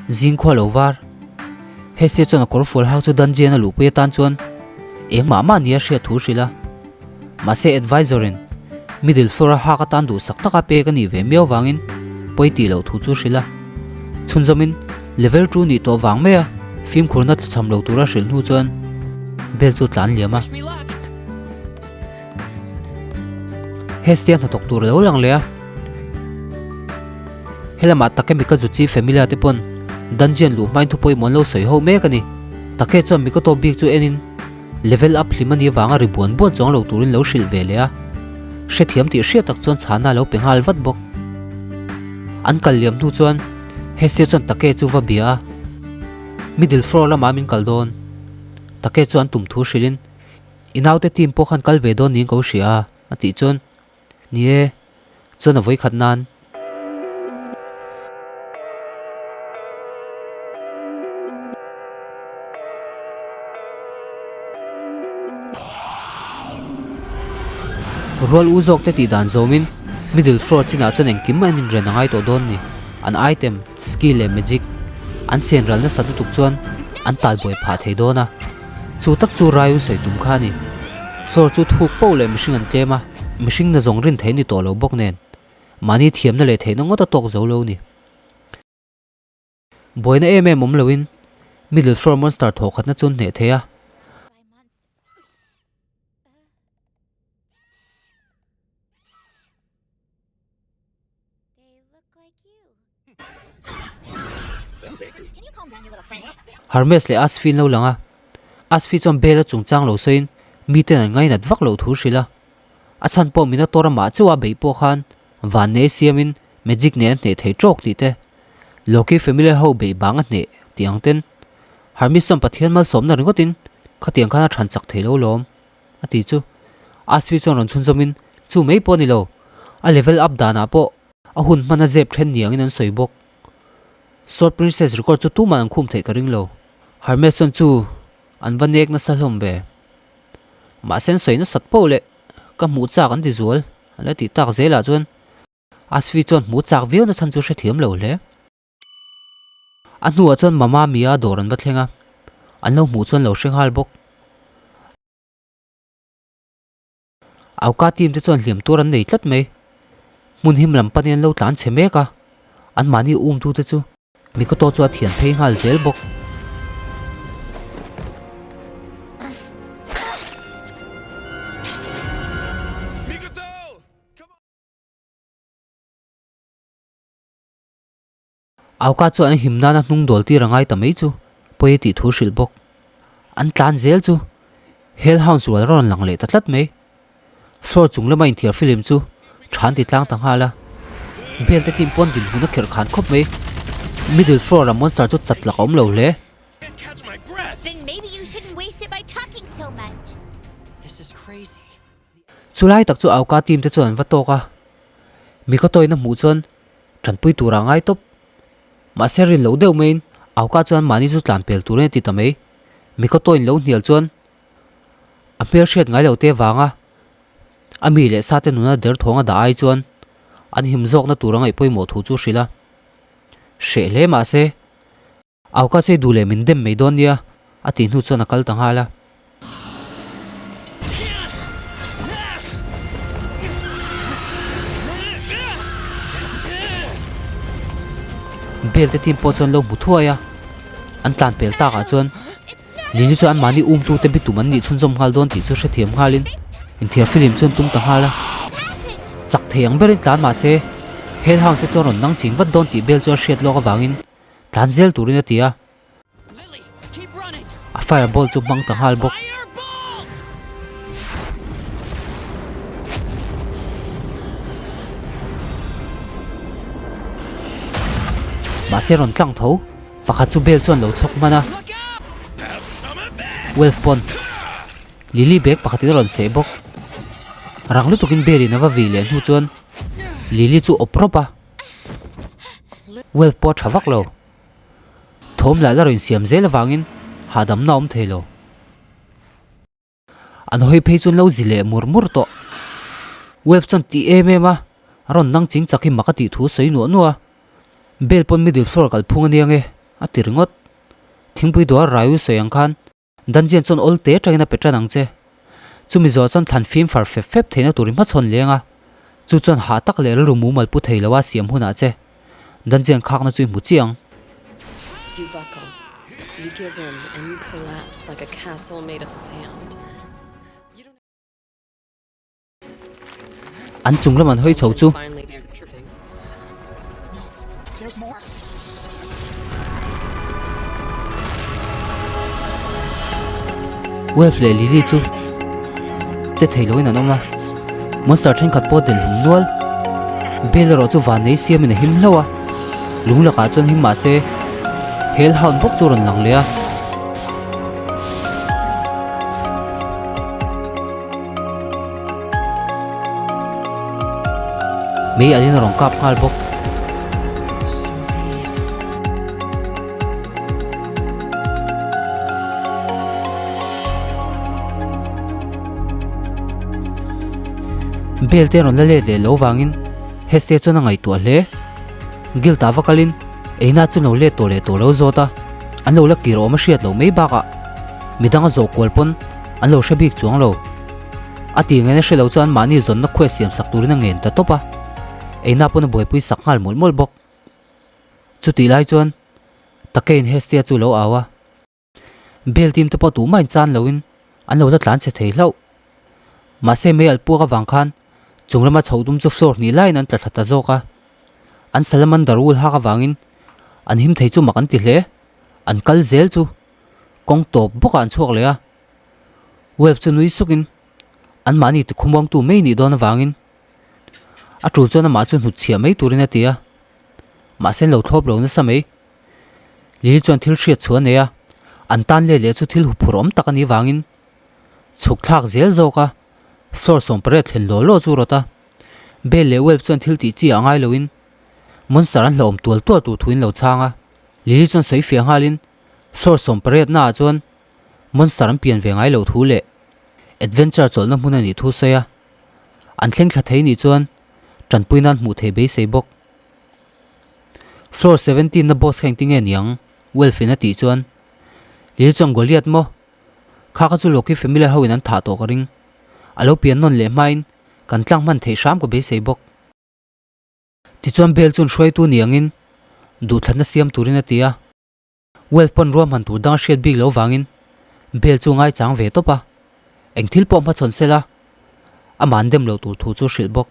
Zing khua lo var. Hestia chuan a kawrfual hak chu dungeon a luhpui atan chuan engmah mah nia hriat thu hrilh a. Mahse advisor in middle floor a hak atan duhsak taka pek a nih ve miau vangin pawi tih loh thu chu hrilh a. Chhunzawmin level two nih tawh vang mai a fimkhurna tluchham lo tura hrilh hnu chuan bell chu tlan liam a. Hestia hnathawk tur a lo lang leh a. Helamah Take Mikazuchi Familia te pawn dungeon luh hmain thu pawimawh an lo sawi ho mek a ni. Take chuan Mikoto bik chu enin level up hlim a nih avanga ri buan buan chuang lo turin lo hrilh ve leh a. Hrethiam tih hriat tak chuan chhana a lo pe nghal vat bawk. An kal liam hnu chuan Hestia chuan Take chu va bia a. Middle floor lamah min kal dawn. Take chu an tum thu hrilhin I naute team pawh khan kal ve dawn niin ka u hria a, a tih chuan, Ni e, chuan a vawikhat nan. Rual u zawk te tih dan zawmin middle floor chinah chuan engkim an inren a ngai tawh dawn ni. An item, skill leh magic an sen ral nasa lutuk chuan an talbuai phah thei dawn a. Chu tak chu Raiu sawi tum kha a ni. Floor chu thuk poh leh mihring an tlem a, mihring na zawng rin thei ni tawh lo bawk nen, mahni thiamna leh theihna ngawt a tawk zo lo ni. Buaina em em awm loin middle floor monster thawhkhatna chu an hneh thei a. Hermes leh Asfi an lo lang a, Asfi chuan Bela chungchang lo sawiin miten an ngainat vak loh thu hrilh a, a chhan pawh Minotaur amah chauh a beih pawh khan van nei siamin magic nen a hneh thei tawk tih te, Loki family ho beih bang a hneh tih ang ten Hermes chuan Pathian malsawmna ringawtin khatiang khan a chhan chak thei lo lawm a ti chu Asfi chuan rawn chhunzawmin chu mai pawh a ni lo, a level up danah pawh A hun hman a zep then niangin an sawi bawk. Sword Princess record chu tumah an khum theih ka ring lo. Hermes chuan chu an va nek nasa hlawm ve. Mahse an sawi nasat poh leh ka hmuh chak an ti zual an la tih tak zelah chuan Asvi chuan hmuh chak viau na chhan chu hrethiam lo hle. A hnuah chuan Mama Mia dawr an va thleng a, an lo hmuh chuan lo hre nghal bawk. Auka team te chuan hliam tur an nei tlat mai. Hmun him lam panin an lo tlan chhe mek a, anmahni umtu te chu Mikoto chu a thian phei nghal zel bawk. Auka chuan a him nana hnung dawl tir a ngai ta mai chu pawi a tih thu hrilh bawk. An tlan zel chu Hellhounds rual rawn lang leh ta tlat mai. Floor chung lama inthiar film chu than ti tlang ta nghal a. Bell te team pawn dinhmun a kherh khan khawp mai. Middle floor a monster chu chat lak a awm lo hle. Chulai tak chu Auka team te chuan an va tawk a. Mikotoin a hmuh chuan Tanpui tura ngai tawp. Mahse rin loh deuh maiin Auka chuan mahni chu tlan pel turin a ti ta mai. Mikotoin lo hnial chuan a hmel hriat ngai lo te vanga a mi leh sate nuna derthawng a dah ai chuan an him zawkna tura ngaih pawimawh thu chu hrilh a. Hreh hle mahse Auka chei duh leh min dem mai dawn nia a tih hnu chuan a kal ta nghal a. Bel te team pawh chuan lo hmu thuai a, an tlan pel takah chuan Lily chu anmahni umtute bitum an nih chhunzawm nghal dawn tih chu hrethiam nghalin inthiar film chuan tum ta nghal a. Chak thei ang berin tlan mahse Hellhounds te chuan rawn nang ching vat dawn tih Bel chu a hriat lawk avangin Tlan zel turin a ti a, a fireball chu hmang ta nghal bawk. Mahse rawn tlang tho, pakhat chu bel chuan lo chhawk hman a, Wolf pawn Lily bag pakhatin a rawn seh bawk. Rang lutukin belin a va vih leh hnu chuan Lily chu awp rawp a. Wealth pawh a tha vak lo. Thawm lah la rawn insiam zel avangin hahdamna a awm thei lo. An hawi phei chuan lo zi leh mur mur tawh. Wealth chuan tih em em a, a rawn nang ching chak hi mak a tih thu a sawi nuah nuah a. Bell pawn middle floor kalphung a nia nge. A ti ringawt. Thingpui dawr Raiu sawi ang khan Dungeon chuan awl te atangin a pe tan ang che. Chumi zawh chuan thlan fim far fep fep theihna tur i hmachhawn leng a, chu chuan hah tak leh rilru mumal pu thei loa siam hunah che Dungeon khakna chu i hmu chiah ang. You buckle, you give in and you collapse like a castle made of sand. You don't An chung lam an hawi chho chu. Wolf leh Lily chu che thei loin an awm a, monster thenkhat pawh del hlum nual. Bell erawh chu van nei siamin a him hlauh a, lung lakah chuan him mahse hellhound bawk chu a rawn lang leh a. Mei alin a rawn kap nghal bawk. Bel te rawn la let leh lo vangin Heste chuan a ngaihtuah hle. Guild ah va kalin eina chu lo let tawh leh tawh lo zawt a, an lo la kir awm a hriat loh mai bakah midang a zawh kual pawn an lo hre bik chuang lo. A tih ngaihna hre lo chuan mahni zawnna khuai siam sak turin a ngen ta tawp a, eina pawn a buaipui sak nghal mawlh mawlh bawk. Chutih lai chuan Takein Hestia chu lo au a. Bel team te pawh tumah in chan loin an lo la tlan chhe thei hlauh. Mahse mei alh puak avang khan chung lama chhoh dum chu floor hnih laiin an tla thla ta zawk a. An salamander wool hak avangin an him thei chu mak an ti hle. An kal zel chu kawng tawp bawkah an chhuak leh a. Wolf chu nui sukin anmahni tikhumuangtu mai nih dawn avangin a tul chuan amah chu hnutchhiah mai turin a ti a. Mahse an lo thlawp lo nasa mai. Lily chuan thil hriat chhuah a nei a, an tan let leh chu thil huphurh awm tak a nih vangin chhuk thlak zel zawk a, floor 18 thlen law law chu rawt a. Belle leh Wolf chuan thil tih chi ah ngai loin monster an hlauhawm tual tual tur thuin lo chhang a. Lily chuan sawi fiah nghalin floor 18 naah chuan monster an pian ve ngai loh thu leh adventure chawlhna hmun a nih thu sawi a, an thleng thla thei nih chuan tanpui nan hmuh thei beisei bawk. Floor 17 na boss kha engtin nge niang? Wolf in a tih chuan Lily chuan Goliath maw? Kha kha chu Loki family ho in an thah tawh ka ring. A lo pian nawn leh hmain kan tlang hman theih hram ka beisei bawk. Tichuan Bell chuan hruaitu niangin duhthlatna siam turin a ti a. Wolf pawn ruahman tur dang a hriat bik lo vangin Bell chu ngaichang ve tawp a. Eng thil pawh hmachhawn sela amah an dem loh tur thu chu a hrilh bawk.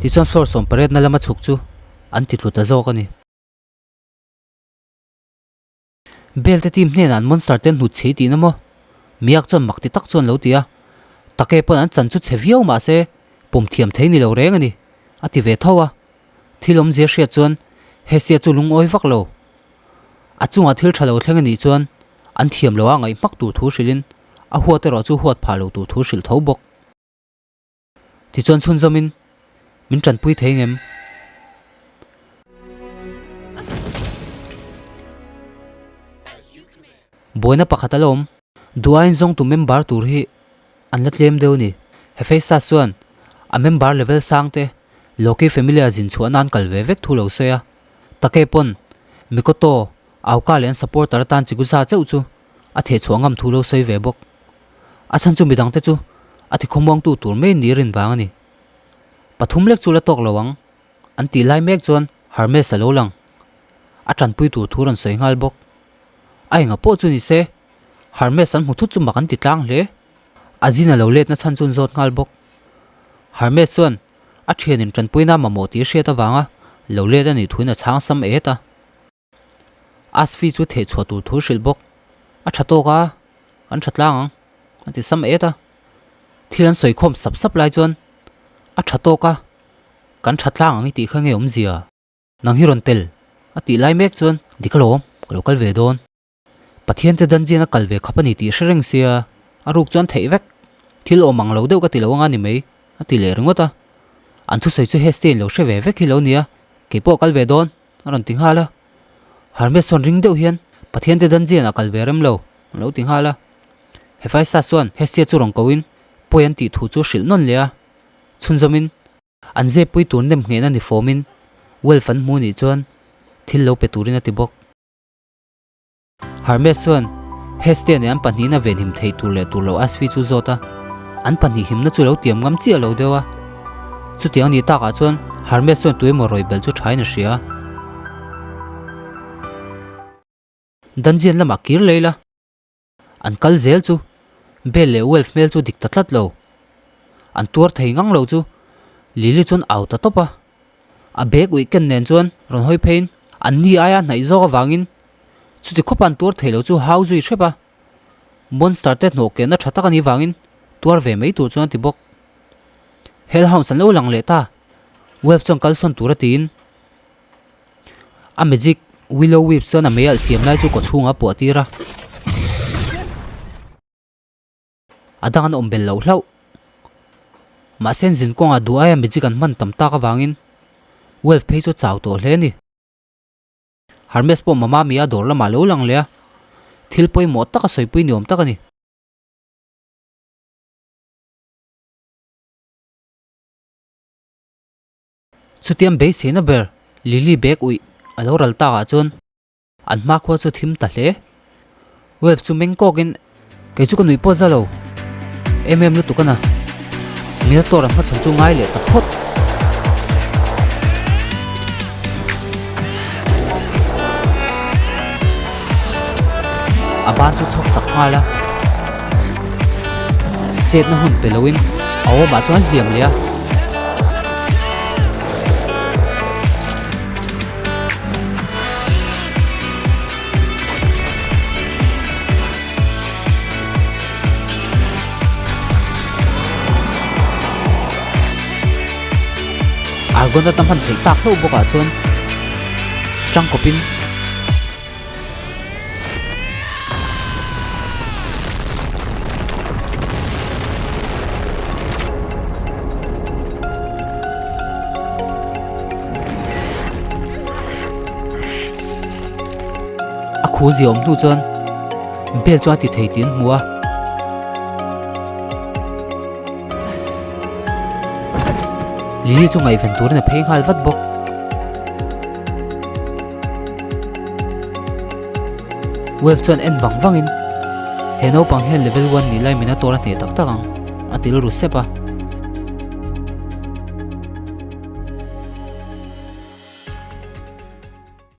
Tichuan floor 18 na lama chhuk chu an ti tlu ta zawk a ni. Bell te team hnenah an monster te an hnut chhei tihna maw? Miak chuan mak ti tak chuan lo ti a, Take pawn an chan chu chhe viau mahse pawm thiam thei ni lo reng a ni, a ti ve tho a. Thil awmzia hriat chuan Hesia chu lungawi vak lo. A chungah thil tha lo thleng a nih chuan an thiam lo a ngaih hmak tur thu hrilhin a huat erawh chu huat phah lo tur thu hrilh tho bawk. Tichuan chhunzawmin min tanpui thei ngem? Buaina pakhat a la awm. Duh aiin zawngtu member tur hi an la tlem deuh a ni. Hephaestus chuan a member level sang te Loki family a zin chhuah nan kal ve vek thu lo sawi a. Take pawn Mikoto, Auka leh an supporter atan Chigusa chauh chu a thehchhuah ngam thu lo sawi ve bawk. A chhan chu midangte chu a ti khawmuangtu tur mai ni rin vang a ni. Pathum lek chu la tawk lo ang, an tih lai mek chuan Hermes a lo lang. A tanpui tur thu rawn sawi nghal bawk. A enga pawh chu ni se, Hermes an hmu thut chu mak an ti tlang hle. A zin a lo letna chhan chu an zawt nghal bawk. Hermes chuan a thianin tanpuina mamawh tih a hriat avanga lo let a nih thuin a chhang sam et a. Asfi chu theh chhuah tur thu hrilh bawk. A tha tawk a, an tha tlang ang, a ti sam et a. Thil an sawi khawm sap sap lai chuan, A tha tawk a, kan tha tlang ang i tih kha nge awmzia? Nang hi rawn tel, a tih lai mek chuan, Dik alawm, ka lo kal ve dawn. Pathian te dungeon a kal ve khap a ni tih hre reng sia, a ruk chuan theih vek. Thil awm ang lo deuh ka ti lo anga ni mai, a ti leh ringawt a. An thusawi chu Hestia in lo hre ve vek hi lo nia, keipawh a kal ve dawn, a rawn ti nghal a. Hermes chuan ring deuh hian, Pathian te dungeon ah kal ve rem lo, a lo ti nghal a. Hephaestus chuan Hestia chu rawn koin pawi an tih thu chu hrilh nawn leh a, chhunzawmin, An zep pui tur nem nghehna ni fawmin Wolf an hmu nih chuan. thil lo pe turin a ti bawk. Hermes chuan Hestia nen an pahnihin a venhim theih tur leh tur loh Asfi chu zawt a, an pahnih himna chu lo tiam ngam chiah lo deuh a. Chutiang ni takah chuan Hermes chuan tuemaw rawi bel chu thain a hria. Dungeon lamah kir lei la. An kal zel chu Belle leh Wolf hmel chu dik ta tlat lo. An tuar thei ngang lo chu Lily chuan au ta tawp a. A bag uih ken nen chuan rawn hawi pheiin an ni aia hnaih zawk avangin chuti khawpa an tuar thei lo chu hau zui hrep a. Monster te hnawh kenna tha tak a nih vangin tuar ve mai tur chuan a ti bawk. Hellhounds an lo lang leh ta. Wolf chuan kalsawn tur a tiin A magic Willow Wisp chuan a mei alh siam lai chu kawchhungah a puah tir a. A dang an awm bel loh hlauh. Mahse an zin kawngah duh aia magic an hman tam tak avangin Wolf phei chu a chau tawh hle a ni. Hermes pawh Mamma Mia dawr lamah a lo lang leh a, thil pawimawh tak a sawipui ni awm tak a ni. Chutiang beiseina ber Lily bag uih a lo ral takah chuan an hmakhua chu thim ta hle. Wolf chu meng kawkin, Kei chu ka nuih pawh za lo. Em em lutuk a na. Minotaur an hmachhawn chu ngai leh ta phawt. A ban chu chhawk sak nghal a. Chetna hun pe loin a awmah chuan hliam leh a. Argon ata hman theih tak hlauh bawkah chuan tangkawpin A khu zia awm hnu chuan bel chu a ti thei tih an hmu a. Lily chu ngaihven turin a phei nghal vat bawk. Wolf chuan en vang vangin he naupang hian level one nih lai Minotaur a hneh tak tak ang a ti rilru sep a.